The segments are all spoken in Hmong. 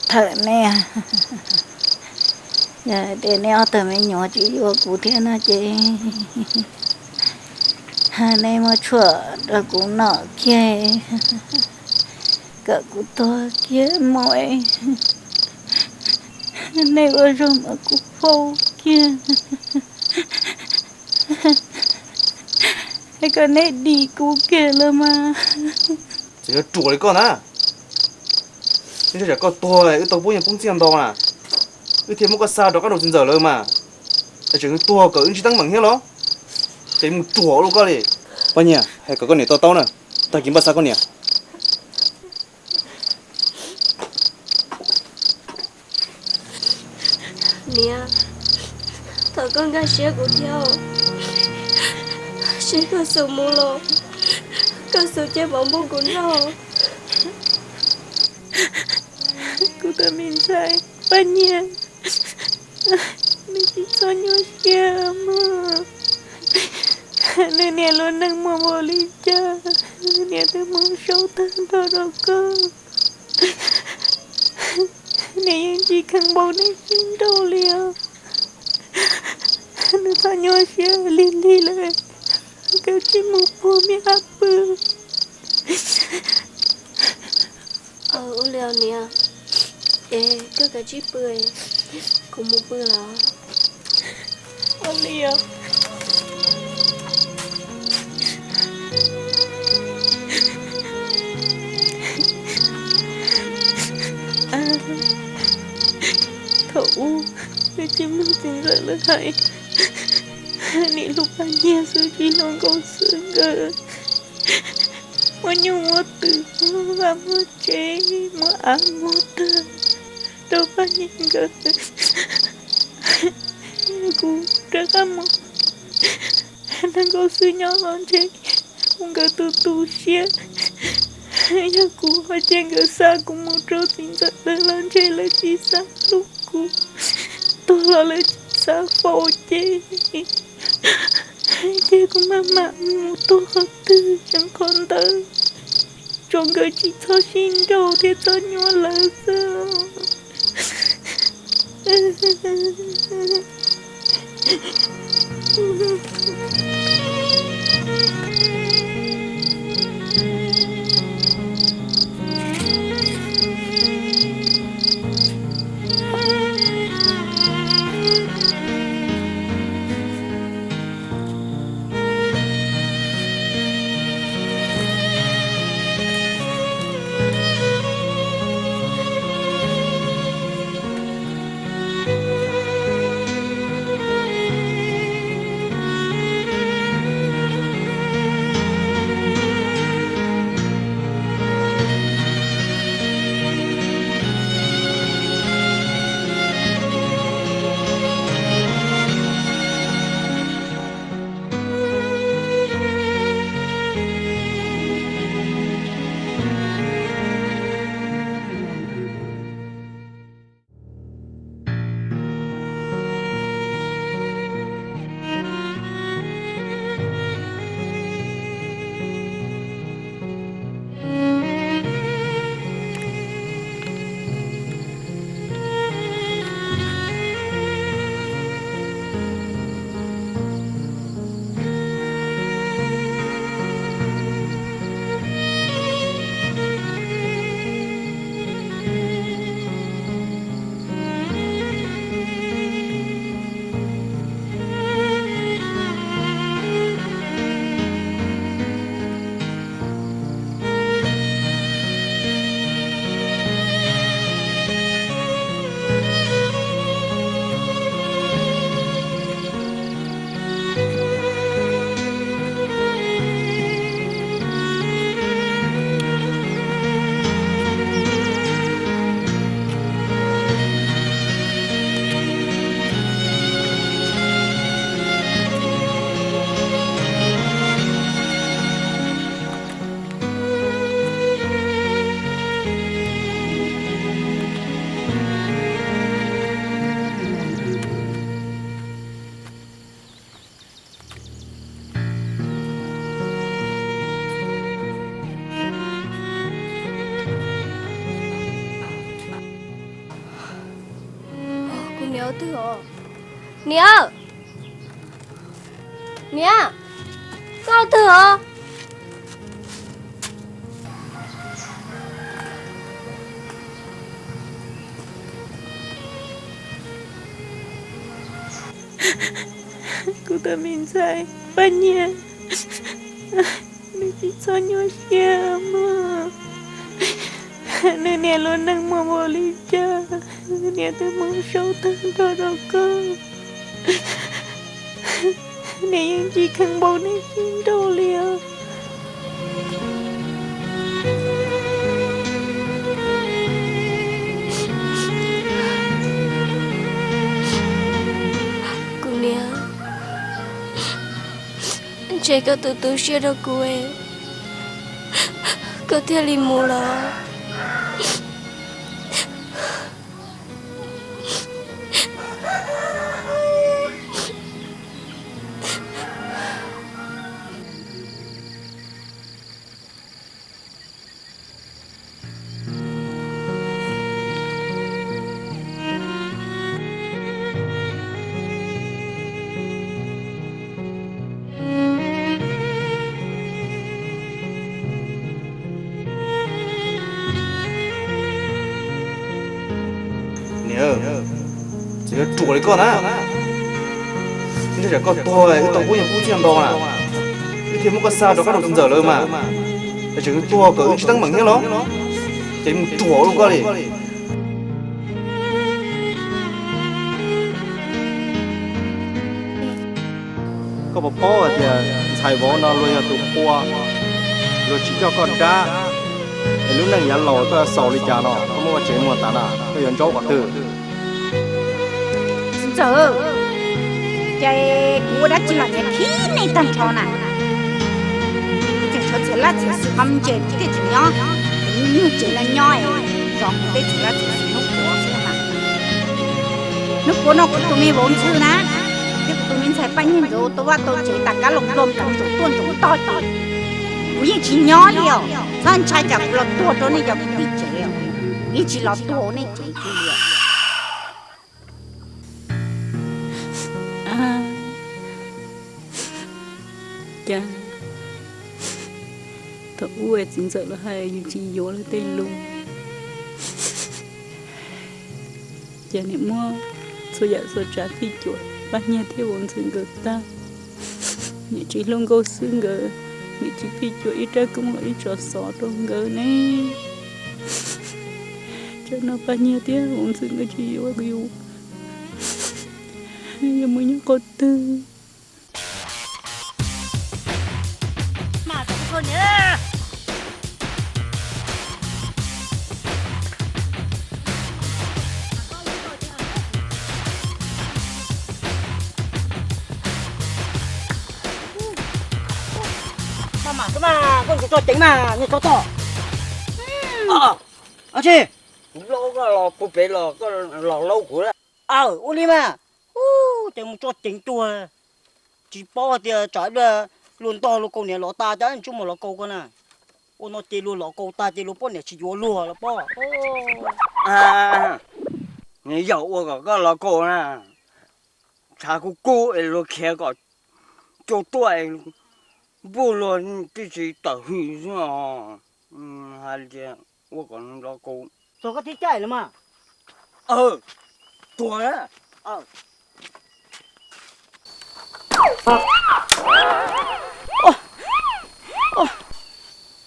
thawm nej. Yog tias nej ob tug me nyuam tsis yuav kuv thiab no ces nej muab tshuaj rau kuv noj kiag, kom kuv tuag kiag mus, nej ua zoo mas kuv faus kiag, es kom nej dim kuv kiag los mas. Txawm yog ruam li koj na, nej ntshai tsam koj tuag wb tau pub nyiaj pub txiaj ntau na, wb thiaj muab koj xa rov qab rau txiv ntxawm lawm mas. Es tseem tuag kom wb ntsib teeb meem thiab los? Ces mus ruam ua luaj koj li. Paj Nyiag, hais kom koj niam to taub na, tag kis npaj xa koj niam. Niam, thov koj nkag siab kuv thiab, seb koj xub mus los koj xub cia li npaj kuv noj. Kuv tus me ntxhais Paj Nyiag, nws tsis txhob nyuaj siab mog. Nws niam lub neej muaj npaum li cas, niam twb mus sau tag nrho rau koj. Niam yeej tsis kheev npau nej sib nrauj li os. Nws txhob nyuaj siab lig lig lawm, kav tsij mus puag me ab pw. Ua li niam, es koj kav tsij pw, kuv mus pw lawm. Ua li os. Thaum ub, nws tsis mloog txiv ntxawm lawv hais, nim hlub Paj Nyiag xwb tsis hlub Nkauj Xwm nkawd. Muab nyuj muab twm, muab vaj muab tsev, muab av muab tag rau Paj Nyiag nkawd. Kuv rov qab mus nrog Nkauj Xwm nyob los ntshe kuv nkawd tu tu siab. Yog kuv ho cia nkawd xa kuv mus rau txiv ntxawm lawv los ntshe lawv tsis xav hlub kuv, tuag los lawv tsis xav faus ces, ces kuv maj mam mus tuag qhov twg tseem qhov ntawd, tsuav nkawd tsis txhob sib nrauj thiab txhob nyuaj lawv xwb. Niam, twg os? Niam, niam, koj twg os? Kuv tus me ntxhais Paj Nyiag, nws tsis txhob nyuaj siab mog. Nws niam lub neej muaj npaum li cas, niam twb mus sau tag nrho rau koj. Niam yeej tsis kheev npaum nej sib nrauj li os. Kuv niam, ntshe koj tus tu siab rau kuv, koj thiaj li mus los. Niam, txawm yuav ruam li koj na, ntshe tsam koj tuag wb tau pub nyiaj pub txiaj ntau na, wb thiaj muab koj xa rov qab rau txiv ntxawm lawm mas. Es tseem yuav tuag kom wb tsis teeb meem thiab los? Ces mus ruam ua luaj koj li. Koj puas paub hais tias ntxhais vauv no luag yog tus qhua, luag tsis coj koj dab, es lub neej yav laus koj yuav xaus li cas no, koj muab ua tsev muag tas na, koj yuav ntsaub qhov twg? Txiv ntxawm, ces kuv ua dab tsi los nyias khib nej tag nrho na. Tseem tshuav txhia laj txhia xwm ho me ntses kuv thiaj tsis nyob, ces nyuag tsev no nyob es zov kuv tej txhia laj txhia xwm hnub puav xwb mas. Hnub puav no kuv tus me vauv Ntxhw na, thiab kuv tus me ntxhais Paj Nyiag nkawd tau vaj tau tsev tas kab los nplo nkaus ntsaum tuaj ntsaum ntog ces kuv yeej tsis nyob li os. Txhob ntshai tsam kuv los tuag rau nej cov kwv tij tsev os, yeej tsis los tuag hauv nej tsev kiag li os. Cas thaum ub txiv ntxawm lawv hais yus tsis yuav lawv tej lus, ces nim muab txhua yam txhua tsav phij cuam Paj Nyiag thiab vauv Ntxhw nkawd tag. Nim tsis hlub nkauj xwb nkawd, nim tsis phij cuam ib rab koob los ib tso xov rau nkawd ne. Tsam no Paj Nyiag thiab vauv Ntxhw nkawd tsis yuav yus, yuav mus nyob qhov twg? Mas mas koj mas koj tsis tso ceev mas niag tsov tom. Ab tsi, kuv laub koj los puag pem los koj los laub kuv. Aw, ua li mas. Ces mus tso ceev tuag. Tsis paub hais tias tsam ib pliag luag ntog luag kaus niam los tas cas tsuas mus los kaus koj na. Ua no ces luag los kaus tas ces luag poj niam tsis yuav luag los pob. Nws yog ua kom koj los kaus na. Tshav kub kub es luag khiav kom cua tuaj es npuj luag tib si tawm hwm xwb os. Hais tias ua kom los kaus. Txog koj tib caij los mas. Tuag.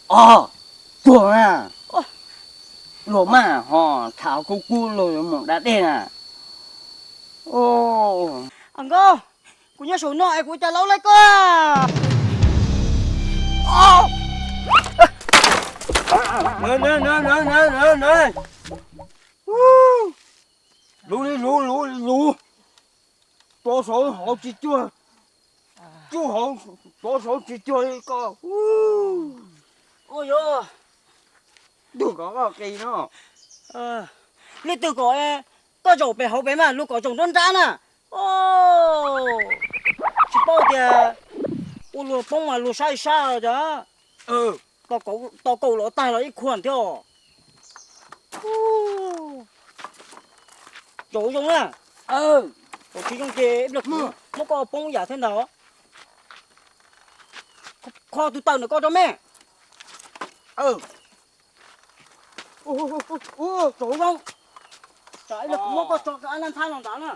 Os, tuag na. Luag mas ho tham kub kub luag yuav mus da dej na. Nkauj, kuv nyob saum no es kuv ua cas laub laib koj. Luv li luv, luv li luv. Tov saud hauv tsis cuag, cuag hauv, tov saud tsis cuag li koj. Ua yuav ntuag kom koj qis no. Leej twg kom koj zaum pem hauv pem mas luag kom zaum nruab nrab na. Tsis paub tias ua luag poob mas luag saib saib os. Tos kaus los tag los ib khuam thiab os. Zaum zoo na. Tsis zoo ces ib pliag muab koj poob yam thiab ntag. Kho tus taws ntawm koj rau me. Tsom zoo, tsam ib pliag kuv muab koj tso rau ab nab ntxhab no ntag na.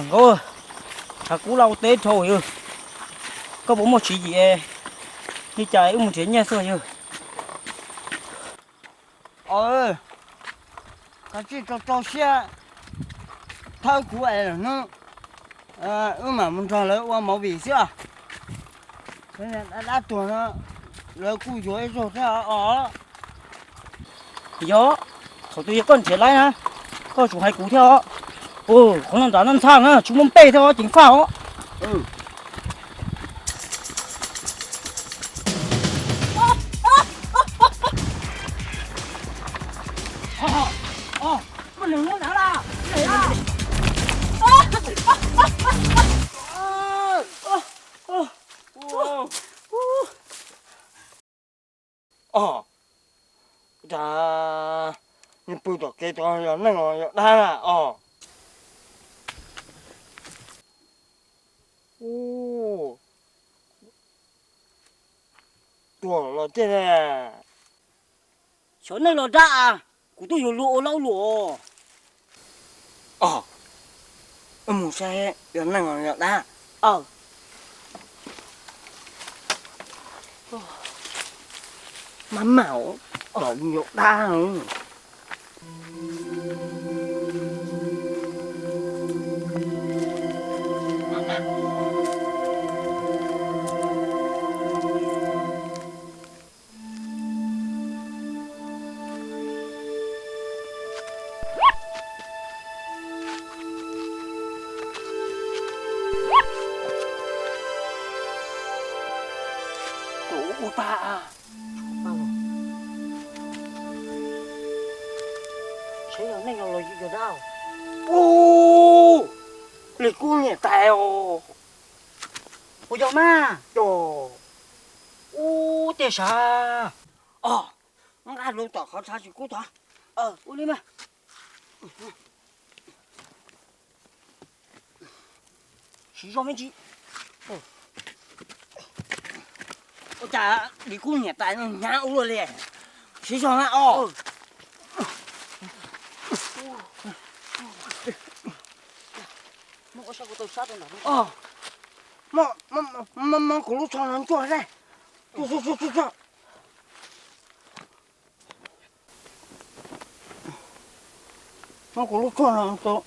Nkauj, tshav kub laj ua teb dhau yawg, koj puas muaj tswv yim li cas wb mus nrhiav nyiaj xwb yawg? Kav tsij rau rau siab thawb kuv es lwm hnub wb mam mus nrog lawv ua movie xwb os. Dab tuag no lawv kuj yuav ib zaug thiab os. Yog, thaum twg yog koj nrhiav laib na, koj tsum hais kuv thiab os. Qhov no nram nab ntxhab na tsis muaj npej thiab os, ceev faj os. Os, cas nws pw tom kev tod yog neeg los yog dab na os? Ub, tuag los tiag ne. Xyov neeg los dab, kuv twb yuav luag ua laub luam. Os, wb mus saib yog neeg los yog dab. Maj mam, yog dab. Kuv ua pa, saib yog neeg los yog dab. Ub, li kub niam tais os. Ua yog mas. Ub, tiag sav. Os, nqa lub tom qhov tshav tsis kub tod. Ua li mas. Siv zog me ntsis. Ua cas li kub niam tais no hnyav ua luaj li. Siv zog na os. Muab kuv lub tsho no ntsuag seb. Muab kuv lub tsho no ntsuag.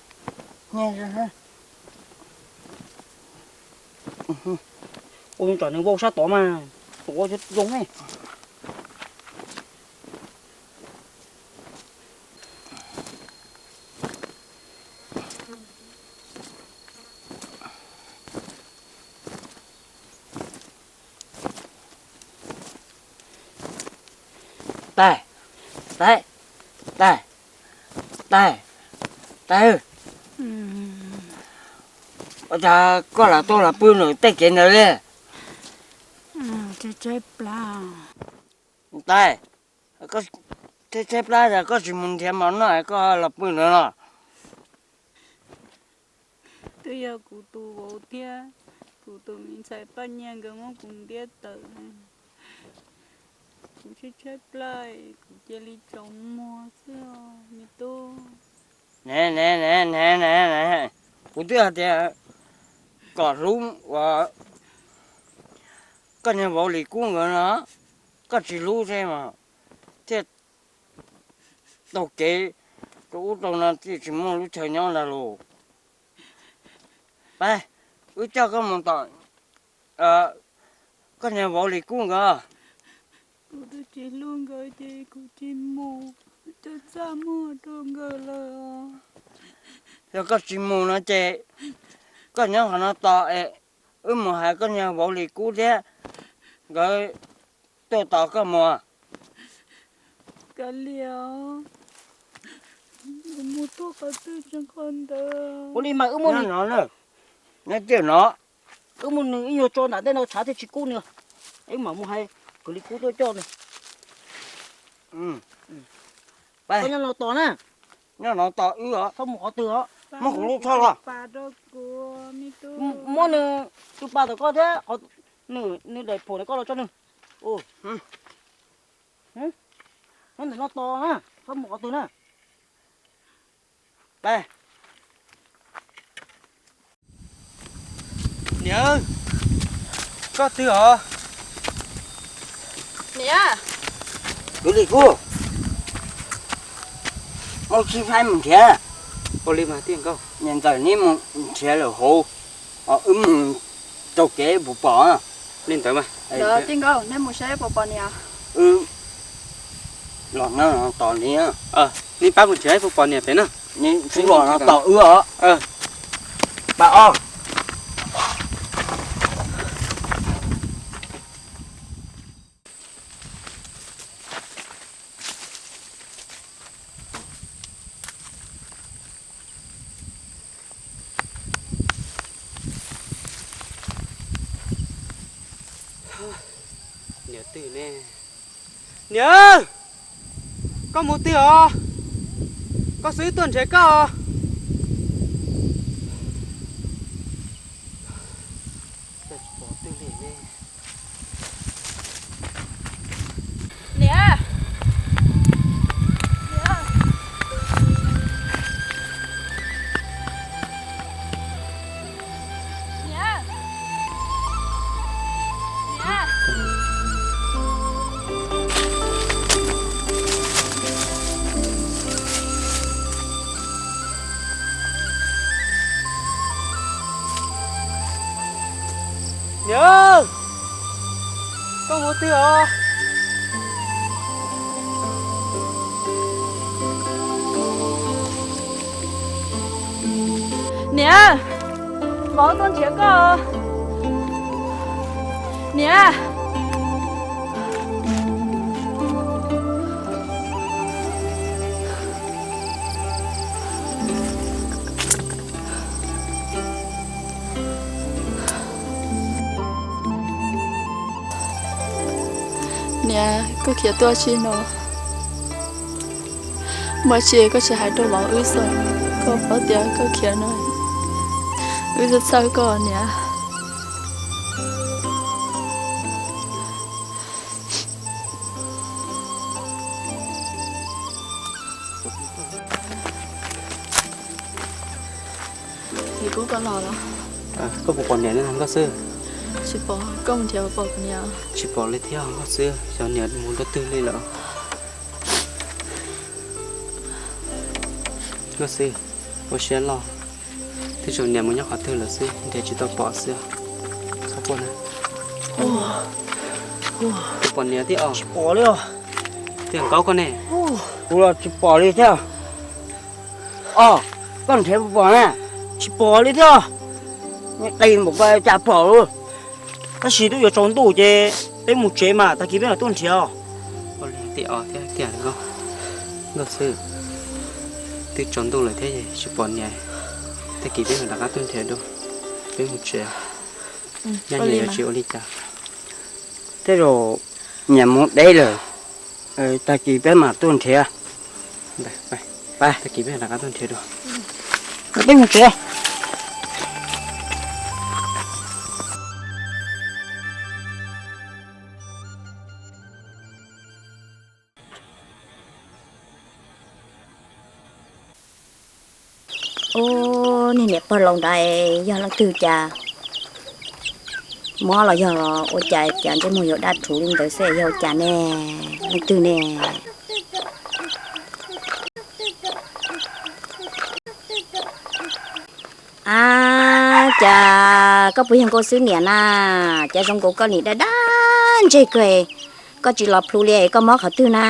Ua tsam nws vau sab tod mas tuav zoo ne. Tais, tais, tais, tais, tais. Ua cas koj lam tuaj los pw ntawm tej kev ntawd li? Tais, tshaib tshaib plab es koj tsis mus nrhiav mov noj es koj los pw ntawd no? Twb yog kuv tus vauv thiab kuv tus me ntxhais Paj Nyiaj nkawd muab kuv ntiab tawm. Kuv tshaib tshaib plab, kuv cia li tsaus muag xwb os me tub. Ne ne ne ne ne ne, Kuv twb hais tias kom hlub uas koj niag vauv Lis Kub nkawd no, koj tsis hlub thiab mas thiaj taug kev rau ub rau no thiaj tsis muaj lub chaw nyob ntag lauj. Pab, wb coj koj mus tom koj niag vauv Lis Kub nkawd. Kuv twb tsis hlub nkawd ces kuv tsis mus, coj txaj muag rau nkawd lawm. Yog koj tsis mus no ces koj nyob qhov no tos es wb mus hais koj niag vauv Lis Kub thiab nkawd tuaj tos koj mus. Kav liam, mus tuaj qhov twg tseem qhov ntawd. Ua li mas wb muab nws, nyob tiag no, wb muab nws ib nyuag tso nram ntej no tshav thiaj tsis kub nws. Wb mam mus hais kom Lis Kub tuaj coj nws. Koj nyob no tos na. Nyob no tos wb os. Txhob mus qhov twg os. Muab kuv lub tsho los. Muab nws tus pas tom koj thiab, nws daim phuam ntawm koj los tso nws. Nyob ntawm no tos na, txhob mus qhov twg na. Niam, koj twg os? Niam. Kwv Lis Kub, muaj sib faib mus nrhiav. Ua li mas tij nkauj, niam ntxawm neb mus nrhiav lawm hauv, wb mus taug kev puas pom? Li ntawd mas. Tij nkauj, neb mus saib puas pom niam? Wb los nyob no tos neb. Neb pab mus nrhiav puas pom niam pem na. Neb sib los no tos wb os. Pab os. Niam twg ne? Niam, koj mus twg os? Koj xub tuaj nrhiav koj os. Niam! Niam! Niam! Niam, koj mus twg os? Niam, vauv tuaj nrhiav koj. Niam. Niam, koj khiav tuaj tsi no? Ua tsi koj tsis hais rau vauv wb xwb? Koj paub tias koj khiav no wb txhawj txhawj koj niam. Lis Kub, koj los los? Koj puas pom niam nkauj xwb? Tsis pom, koj mus nrhiav puas pom niam? Tsis pom li thiab nkauj xwb, xyov niam mus rau twg li lawm. Nkauj xwb, ua siab loj, twb tsaum niam mus nyob qhov twg lawm xwb, nrhiav tsis tau pom xwb. Txhob quaj na. Puas pom niam thiab os? Tsis pom li os. Tiag nkaus koj ne? Kuv los tsis pom li thiab. Os, koj nrhiav puas pom na? Tsis pom li thiab. Neb qis npaum ko cas pom lawm. Tab sis twb yuav tsaus ntuj ces peb mus tsev mas, tag kis peb mam tuaj nrhiav os. Tiag os, tiag tiag nkauj. Nkauj xwb, twb tsaus ntuj lawm thiab tsis pom niam, tag kis peb mam rov qab tuaj nrhiav dua. Peb mus tsev. Nyob nyias yuav tsis ua li cas. Tej zaum niam mus deb lawm, tag kis peb mam tuaj nrhiav. Tag kis peb rov qab tuaj nrhiav dua. Peb mus tsev. Ua Niag niam pog laus ntawd yog leej twg cas, mob los yog ua cas cas ntsej muag yuav daj rhuv li ntawd xwb, yog ua cas ne, leej twg ne? Ab, cas koj puas yog Nkauj Xwb niam na? Cas zoo nkaus koj nim daj daj ntseg kawg, koj tsis los plhu li, koj mob qhov twg na?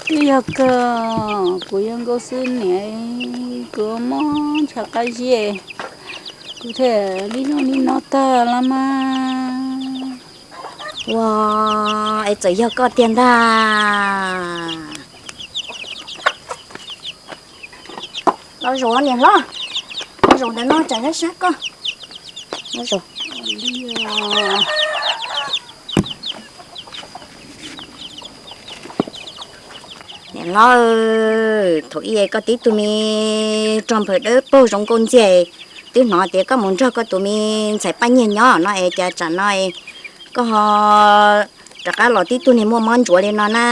Twb yog kawg, kuv yog Nkauj Xwb niam, kuv mob ntshav qab ziab, kuv thiaj li zoo li no tag los mas. Ua, es txawm yog koj tiag ntag. Los zaum niam hlob, los zaum ntawm no tsam nyob sab koj. Los zaum. Niam hlob, thaum ub koj tib tug me rog nphaws dawb paug zoo nkauj ntxiag, twb hnov tias koj mus nrog koj tus me ntxhais Paj Nyiag nyob no es cas tsam no koj ho rov qab los tib tug niag muaj mob ntsuav li no na?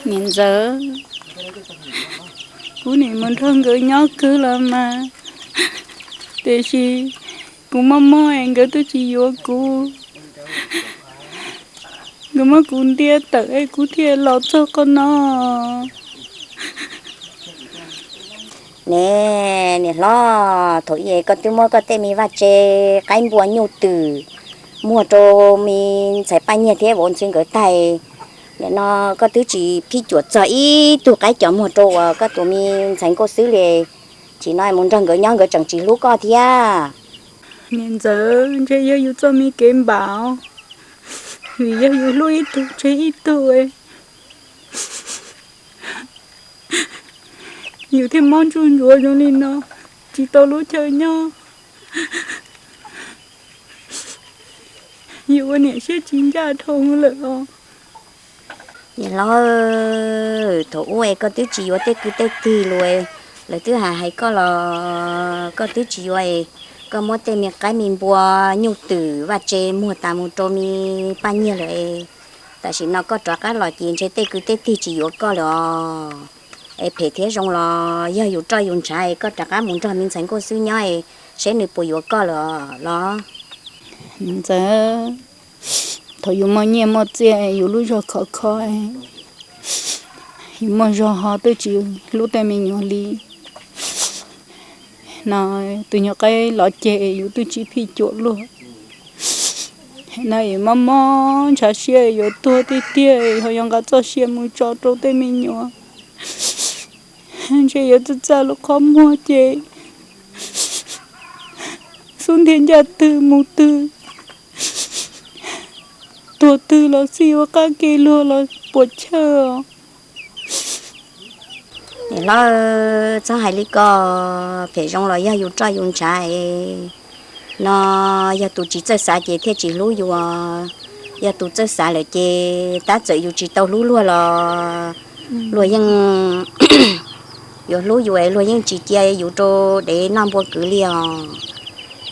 Niam ntxawm, kuv nim mus nrog nkawd nyob kawg los mas, tiam sis kuv mob mob es nkawd twb tsis yuav kuv. Nkawd muab kuv ntiab tawm es kuv thiaj los txog qhov no. Ne, niam hlob, thaum ub koj twb muab koj tej me vaj tse qaib npua nyuj twm muag rau me ntxhais Paj Nyiag thiab vauv Ntxwg nkawd tag, nim no koj twb tsis phij cuam txog ib tug qaib cov muag rau uas koj tus me ntxhais Nkauj Xwb li, tsis no mus nrog nkawd nyob nkawd tseem tsis hlub koj thiab. Niam ntxawm, ntshe yog yus txoj me kev npam, vim yog yus hlub ib tug tseg ib tug, yus thiaj mob ntsuj ntsuav zoo li no, tsis tau lub chaw nyob. Yus ua niam siab tsis ncaj dhau lawm os. Niam hlob, thaum ub es koj twb tsis yuav tej kwv tej tij los, lawv twb hais hais koj los koj twb tsis yuav es, koj muab tej me qaib me npua nyuj twm vaj tse muag tas mus rau me Paj Nyiag lawm es, tam sim no koj rov qab los ces ntshe tej kwv tej tij tsis yuav koj lawm os. Es phem thiab zoo los yog yus roj yus ntshav es koj rov qab mus nrog me ntxhais Nkauj Xwb nyob es seb nws puas yuav koj lawm los? Ntxawm, thaum yus muaj nyiaj muaj txiaj yus lub zog khov kho, yus muaj zog ho twb tsis hlub tej me nyuam li. No tus nyuag qaib lov ceg yus twb tsis phij cuam luag. No es mob mob ntshav siab yuav tuag tiag tiag ho yuav nqa txoj sia mus tso rau tej me nyuam. Ntshe yuav txaj txaj lub qhov muag ces xub ntiag ncaj twg mus twg, tuag twg los xij ua qab ke luag los puas chawj os. Niam hlob, txhob hais li ko, phem zoo los yog yus roj yus ntshav es. No yog tus tsis txawj xav ces thiaj tsis hlub yus, yog tus txawj xav lawm ces tab txawm yus tsis tau hlub luag los luag yeej yuav hlub yus es luag yeej tsis cia yus rau dev noj npua kwv li os.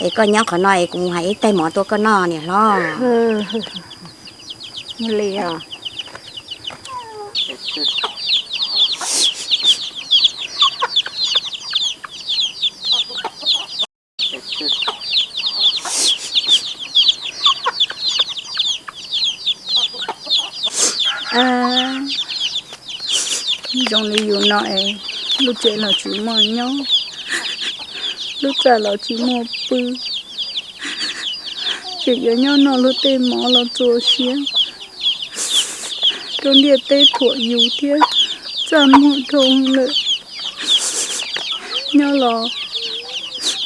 Es koj nyob qhov no es kuv mus hais ib tais mov tuaj koj noj niam hlob. Li os. Zoo li yus no es, lub tsev los tsis muaj nyob, lub txaj los tsis muaj pw, tseem yuav nyob noj luag tej mov los txuas siab. Rau ntiaj teb thuam yus thiab, txaj muag dhau lawm. Nyob los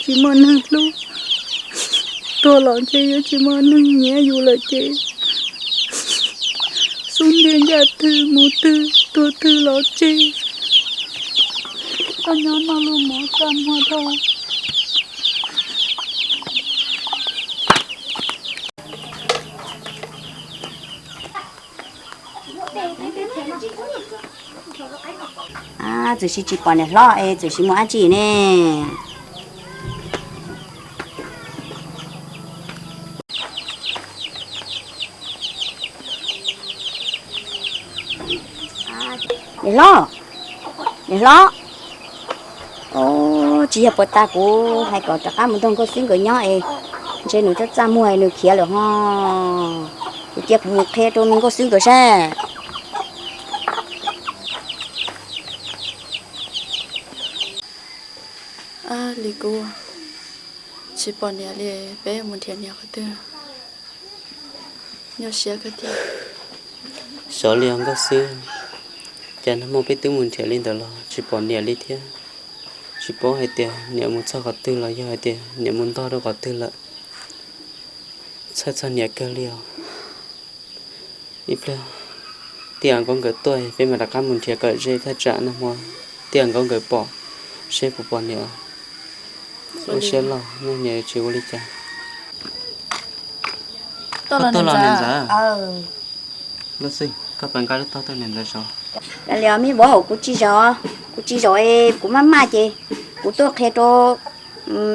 tsis muaj neeg hlub, tuag los ntshe yuav tsis muaj neeg nyiam yus lawm ces xub ntiag ncaj twg mus twg, tuag twg los tseg. Koj nyob noj luag mov txaj muag dhau. Txawm sis tsis pom niam hlob es txawm sis muaj dab tsi ne? Niam hlob, niam hlob, tsis yog puas tas kuv hais kom rov qab mus nrog nkauj xwb nkawd nyob es ntshe nws txaj txaj muag nws khiav lawm ho. Kuv cia kuv mus qhia rau me nkauj xwb nkawd saib. Li kuv tsis pom niam li, peb mus nrhiav niam qhov twg? Nyuaj siab kawg tiag. Xyov li os nkauj xwb, cas nag hmo peb twb mus nrhiav li ntawd los tsis pom niam li thiab. Tsis paub hais tias niam mus txog qhov twg los yog hais tias niam mus ntog rau qhov twg lawm. Txhawj txog niam kawg li os. Ib pliag tij Am Nkaub nkawd tuaj peb mam rov qab mus nrhiav kom ze thaj tsam nag hmo tij Am Nkaub nkawd pom seb puas pom niam. Ua siab loj, niam tsis ua li cas. Koj tuaj los niam ntxawm? Nkauj xwb, koj pab nqa lub tog tuaj niam ntxawm saib. Li me vauv, kuv tsis zaum, kuv tsis zaum es kuv maj maj ces kuv tuaj qhia rau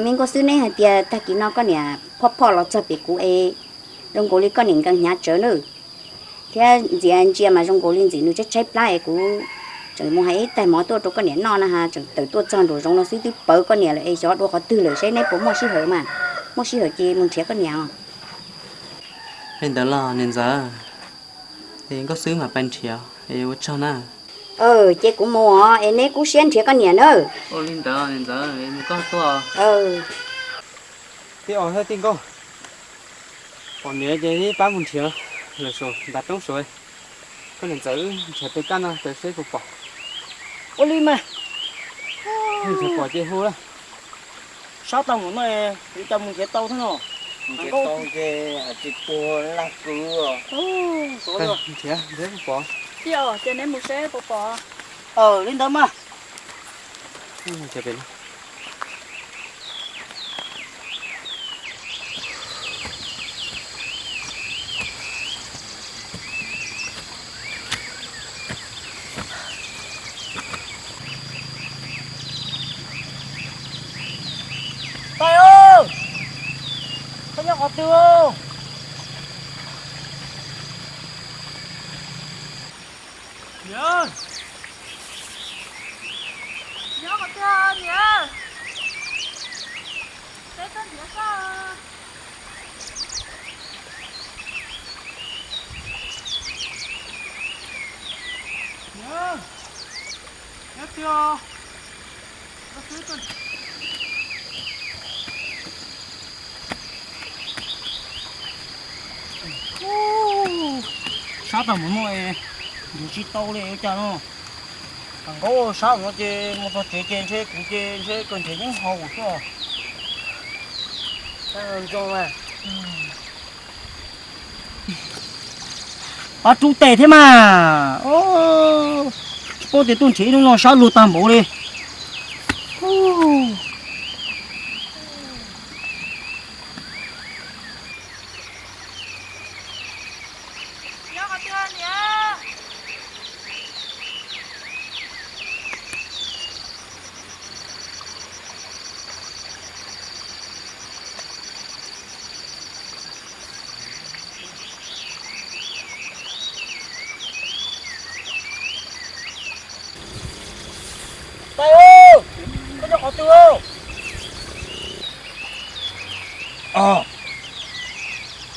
me nkauj xwb neb hais tias tag kis no koj niam phoj phoj los txog pem kuv es zoo nkaus li koj niam nkees hnyav tsawv na. Thiab ntxias ntsia mas zoo nkaus li ntxim nws tshaib tshaib plab es kuv tseem mus hais ib tais mov tuaj rau koj niam noj na has, tseem tawm tuaj txog nraum zoov no xwb twb pawv koj niam lawm es xyov dua qhov twg lawm, seb neb puas muaj sij hawm mas. Muaj sij hawm ces mus nrhiav koj niam os. Li ntawd los niam ntxawm, es nkauj xwb mam pais nrhiav es ua tsaug na. Ces kuv mus os, es neb kub siab nrhiav koj niam nawb. Ua li ntawd niam ntxawm, mus koj tuaj. Tij Am thiab tij Nkauj, pom niam ces pab mus nrhiav lawm saum ntav roob saud. Koj niam ntxawm nrhiav pem kaj no tas seb puas pom. Ua li mas, nrhiav pom ces hu lawm. Sab tau mus no, yuav cas mus nrhiav tau thiab no. Nrhiav tau ces tsis tuag lag kwv. Nrhiav, nrhiav puas pom. Tij Am, ces neb mus seb puas pom. Li ntawd mas. Tais, koj nyob qhov twg? Nyob qhov twg niam? Peb tuaj nrhiav koj. Nyob twg? Sab tau mus no, nrhiav tsis tau li ua cas no. Am Nkaub sab no ces mus txog tsev ces ntshe kuv ces ntshe kawg nrhiav yeeb hau xwb. Ob rub tes thiab mas. Tsis paub tias tuaj nrhiav ib hnub no sab luag tag npaum li. Tais, koj nyob qhov twg?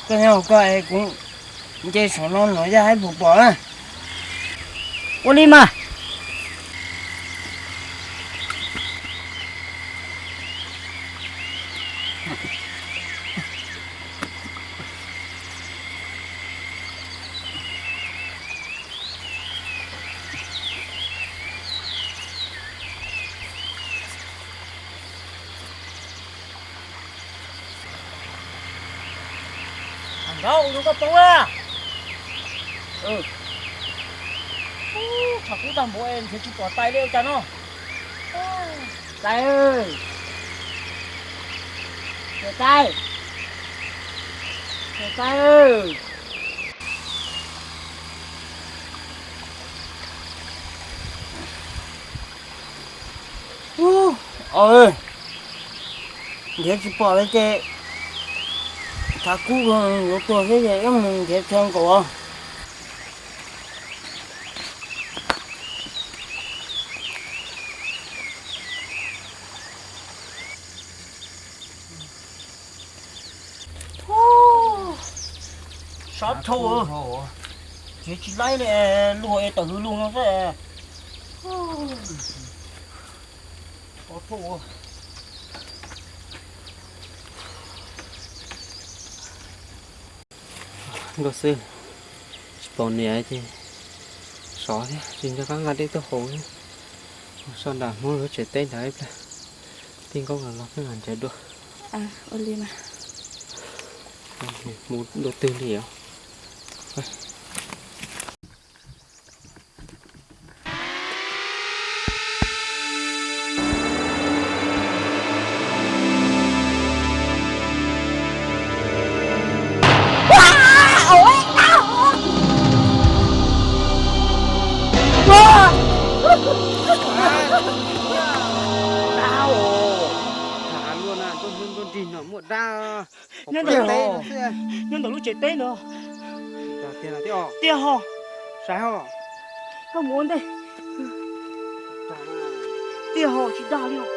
Koj nyob hauv ko es kuv nce saum no no yog hais puas pom. Ua li mas. Nraud ua rau koj poob a. Tshav kub tag npaum es nrhiav tsis pom tais li ua cas no. Tais, tais, tais. Nrhiav tsis pom li ces tshav kub yuav tuag xwb ces wb mus nrhiav chaw nkaum os. Ob thauj, tsis tsis laib li, luag es tawm hwv luag no xwb. Ob thauj. Nkauj xwb, tsis pom niam ces sov thiab, tsis nco qab nqa dej tuaj haus thiab. Mus so nram Hmoob lub tsev teb nrad ib pliag, tij Nkauj los peb mam nrhiav dua. Mus dua twg li os? Nyob ntawm lub tsev teb no. Tiag ho. Koj mus ua ntej. Tiag ho, tsis dag li os.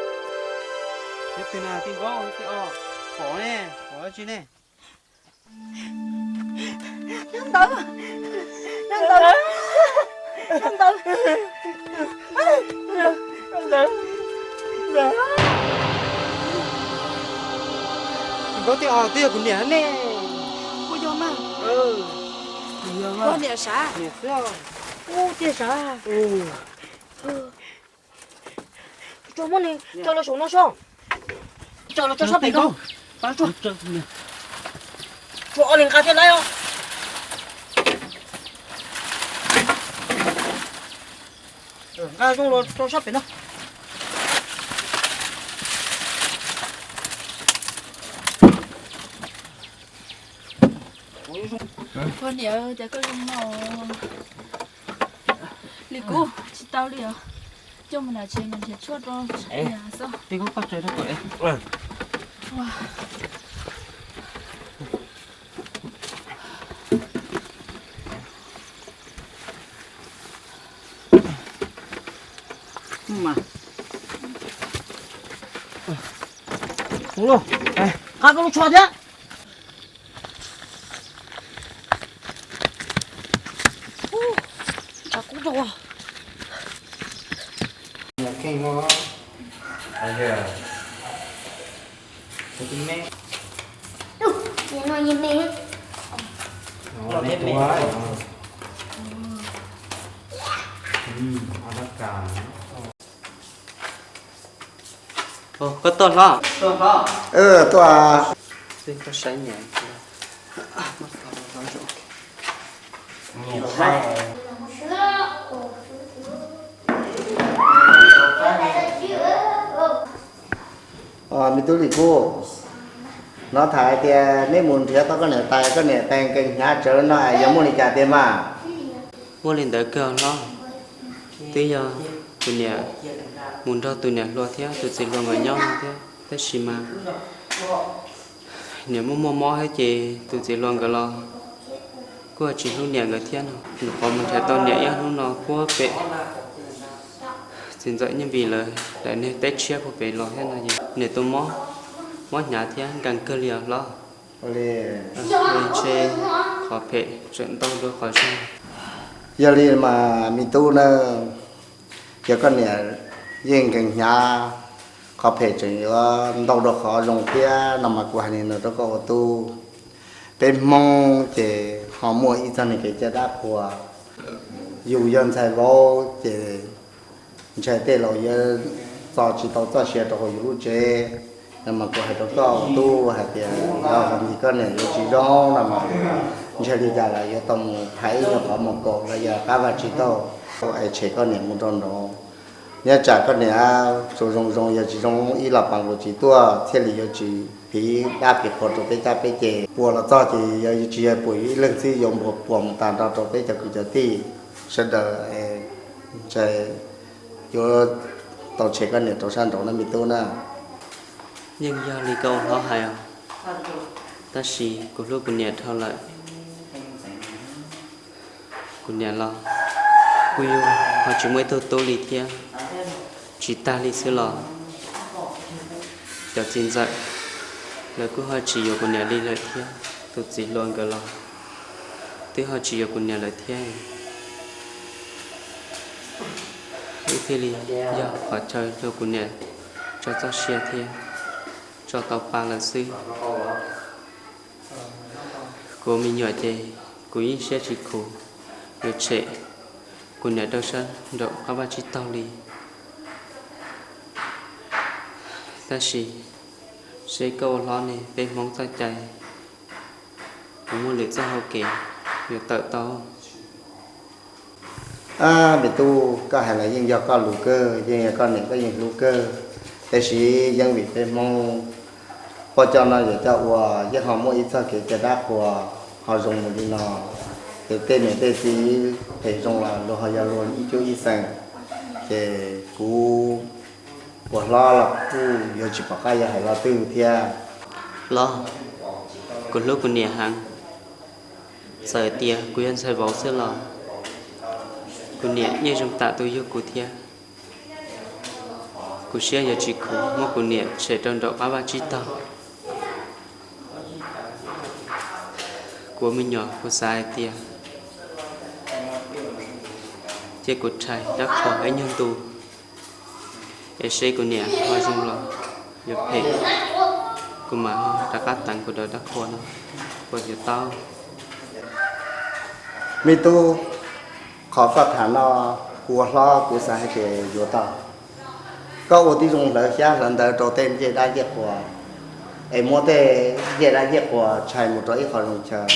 Nyob ntawd, nyob ntawd, nyob ntawd. Nkauj, tij Os twb yog kuv niam ne. Puas yog mas? Koj niam sav? Niam xwb. Ub, tiag sav. Tso muab nws tso los saum no sob. Tso los tso sab pem no. Tso ob leeg nqa thiab laib os. Nqa zoo los tso sab pem no. Koj niam, cas koj zoo no li kuv tsis tau li os. Coj mus nram tsev mas nrhiav tshuaj rau niam xwb. Nqa koj lub tsho thiab. Tshav kub rau. Koj tuaj hlob? Tuaj. Xwb koj saib niam. Me tub Lis Kub, hnov tham hais tias neb mus nrhiav tau koj niam tais, koj niam tais nkees hnyav tsawv no es yog muaj li cas tiag mas? Muaj li ntawd kawg hlob, twb yog tus niam mus nrog tus niam hluas thiab tus txiv hluas nkawd nyob thiab, tab sis mas niam muaj muaj mob thiab ces tus txiv hluas nkawd los kuj tsis hlub niam nkawd thiab no. Nyuam qhuav mus nrhiav tau niam ib hnub no puag pem txiv ntxawm Nyiaj Npis lawv daim niag teb tshiab puag pem los thiab no ces niam tus mob, mob hnyav thiab nkees kawg li os hlob. Ntshe qhov phem tseem ntau dua qhov zoo. Yog li mas me tub na, yog koj niam yeej nkees hnyav, qhov phem tseem yuav ntau dua qhov zoo thiab no mas kuv hais li no rau koj ua tub. Peb Hmoob ces ho muaj ib txoj niag kev cai dab qhuas, yus yog ntxhais vauv ces ntshai tej laus yuav txo tsis tau txoj sia rau hauv yus lub tsev. No mas kuv hais rau koj ua tub hais tias yog vim koj niam yuav tsis zoo no mas ntshai li cas los yuav tau mus thaiv ib nyuag qhov mus kaum los yog qab vaj tsib taug es tshem koj niam mus rau nraud. Nyob tsam koj niam tsuas zoo zoo, yog tsis zoo ib los pas nkaus tsis tuaj thiaj li yuav tsis phiv dab phiv qhua rau peb cab peb ces puas los txog ces yog tsis yog puas yus ib leeg xwb, yuav puas mus tag nrho rau peb cov kwv cov tij sawv daws. Ntshai yuav tau tshem koj niam rau sab nraud na me tub na. Yeej yog li koj ua hlob hais os, tab sis kuv hlub kuv niam dhau lawm. Kuv niam los kuj yog ho tsis muaj ib tug tub li thiab. Tsis tag li xwb los cov txiv ntxawm lawv kuj ho tsis yuav kuv niam li lawm thiab. Tus txiv hluas nkawd los twb ho tsis yuav kuv niam lawm thiab. Wb thiaj li yog qhov chaw rau kuv niam tso txoj sia thiab tso tau pa lawm xwb. Kuv me nyuam ces kuv yeej siab tsis khuv yuav tshem kuv niam rau sab nraum qab vaj tsib taug li. Tab sis seb koj ua hlob ne, peb Hmoob txoj cai, kuv muaj lwm txoj hau kev yuav tawm tau. Ab, me tub, koj hais los yeej yog koj lus kawg, yeej yog koj niam koj yeej hlub kawg, tab sis yeej vim peb Hmoob poj coj no yuav coj ua, yeej ho muaj ib txoj kev cai dab qhuas ho zoo mus li no, ces tej niam tej txiv phem zoo los luag ho yog luag ib cuab ib xeem, ces kuv ua hlob los kuj yuav tsis pom qab yuav hais lo twg thiab. Hlob, kuv hlub kuv niam heev, txawm tias kuv yog ntxhais vauv xwb los kuv niam yeej zoo tam tus yug kuv thiab. Kuv siab yuav tsis khuv muab kuv niam tshem rau nraum qab vaj tsib taug. Kuv ua me nyuam kuv xav hais tias cia kuv rhais dab qhuas ib nyuag ntu, es seb kuv niam ho zoo los yuav phem, kuv mam ho rov qab teev kuv daim dab qhuas no, puas yuav tau? Me tub, qhov koj tham no, kuv ua hlob kuv xav hais tias yuav tau. Koj ua tib zoo hlawv xyab hlawv ntawv rau tej ncej dab ncej qhuas, es muab tej ncej dab ncej qhuas tshais mus rau ib qho zoo chaw,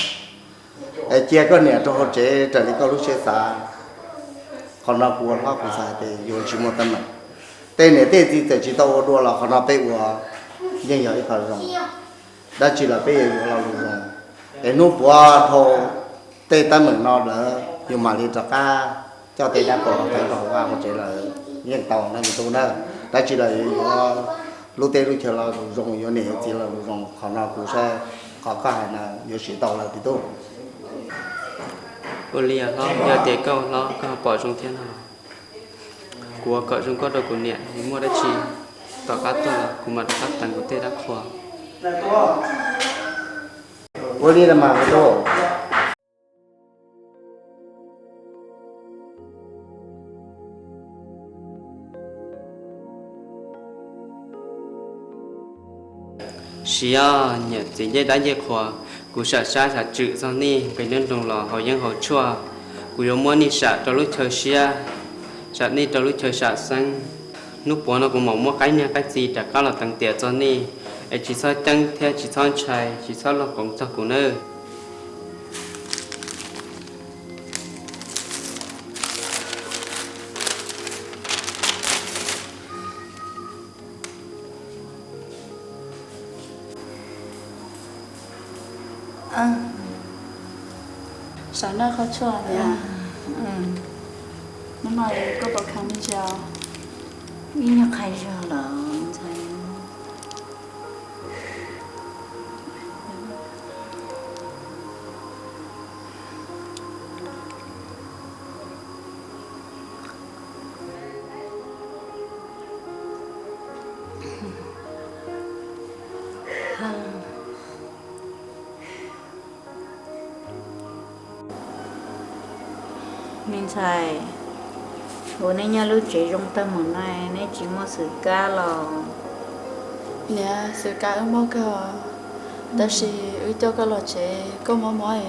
es cia koj niam rau hauv tsev raws li koj lub siab xav. Qhov no kuv ua hlob kuv xav hais tias yuav tsis muaj teeb meem. Tej niam tej txiv txawm tsis tau ua dua los qhov no peb ua yeej yog ib qho zoo. Dab tsi los peb yuav yuav lo lus zoo, es hnub puav dhau tej teeb meem no lawm yus mam li rov qab coj tej dab qhuas los teev rau hauv vaj hauv tsev lawm yeej tau na me tub na. Dab tsi los yuav yuav lub teb lub chaw lo lus zoo, yuav niam yuav txiv lo lus zoo, qhov no kuv saib qhov koj hais no yuav siv tau lawm me tub. Ua li os hlob, yog tias koj ua hlob koj ho pom zoo thiab no, kuv ua kom zoo koj rau kuv niam, es muaj dab tsi tom qab tuaj los kuv mam rov qab teev kuv tej dab qhuas. Ua li los mas me tub. Siab, niam txiv ncej dab ncej qhuas, kuv sam sab sam tswm txog nej nqis nruab nroog los haus yeeb haus tshuaj, kuv yuav muab nej sam rau lub chaw siab, sam nej rau lub chaw sam xeeb. Hnub puav no kuv mam muab qaib niag qaib txiv rov qab los teev tiam txog nej, es tsis txhob ceeb thiab tsis txhob ntshai, tsis txhob loog qoov txog kuv nawb. Sam noj qhov tshuaj. Hnub no koj puas kheev me ntsis? Ib nyuag qhov zog los ntxhais. Me ntxhais, ua nej nyob lub tsev zoo tag mus no, nej tsis muaj xwm kab los? Niam, xwm kab wb muaj kawg, tab sis wb coj koj los tsev koj mob mob,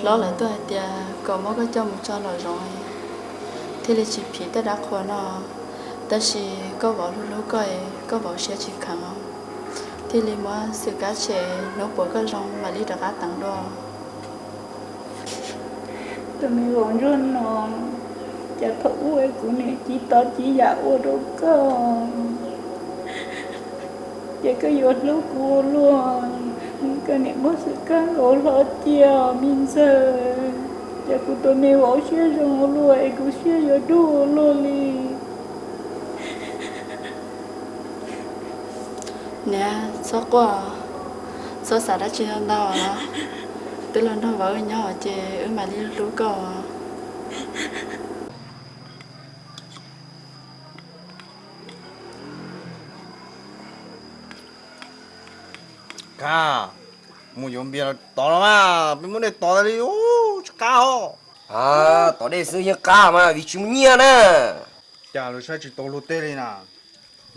hlob lawv tuaj hais tias kom muab koj coj mus tso nraum zoov, thiaj li tsis phim tej dab qhuas no. Tab sis koj vauv hlub hlub koj, koj vauv siab tsis kheev, thiaj li muab xwm kab tshem, hnub puav koj zoo mam li rov qab teev dua. Tus me vauv ntsuag no, cas thaum ub kuv niam tsis tos tsis yam ua rau koj, ces koj yuav hlub kuv ua luaj, koj niam muab xwm kab nkaus hlo cia me ntxawg, ces kuv tus me vauv siab zoo ua luaj es kuv siab yuav dub ua luaj li. Niam, txhob quaj, txhob xav dab tsi ntau ntau, twb los nrog vauv wb nyob ces wb mam li hlub koj. Kab, mus yuav npias los tod los mas, peb muab nej tod tas li os. Qab os. Tom dej xwb yeej qab mas vim tsis muaj nyiaj na. Cas lawv saib tsis tau luag tej li na.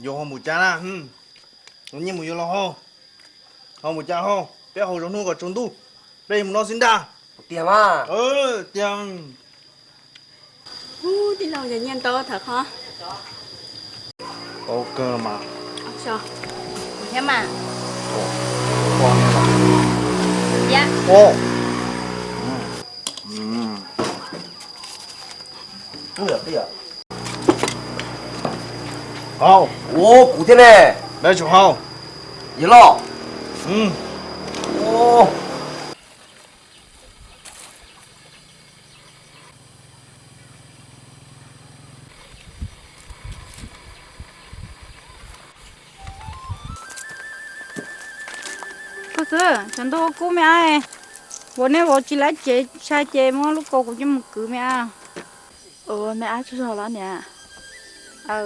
Yuav ho mus cas na. Mus nyiaj mus yuav los ho. Ho mus cas ho. Peb haus zog hnub kom tsaus ntuj. Peb mus no xwb ntag. Tiag mas. Tiag. Ub, tij laug, yog nyiaj ntau thawm qhov. Tau kawg mas. Thiab mas. Thiab. Haus. Ua kuv thiab ne. Peb tsum haus. Yog los. Koj xwb, cov ntuj kub me ab, vauv nej vauv tsis laib cev tshais ces muab lub kaus kuv coj mus kwv me ab. Ua me ab tsaug zog los niam? Aw,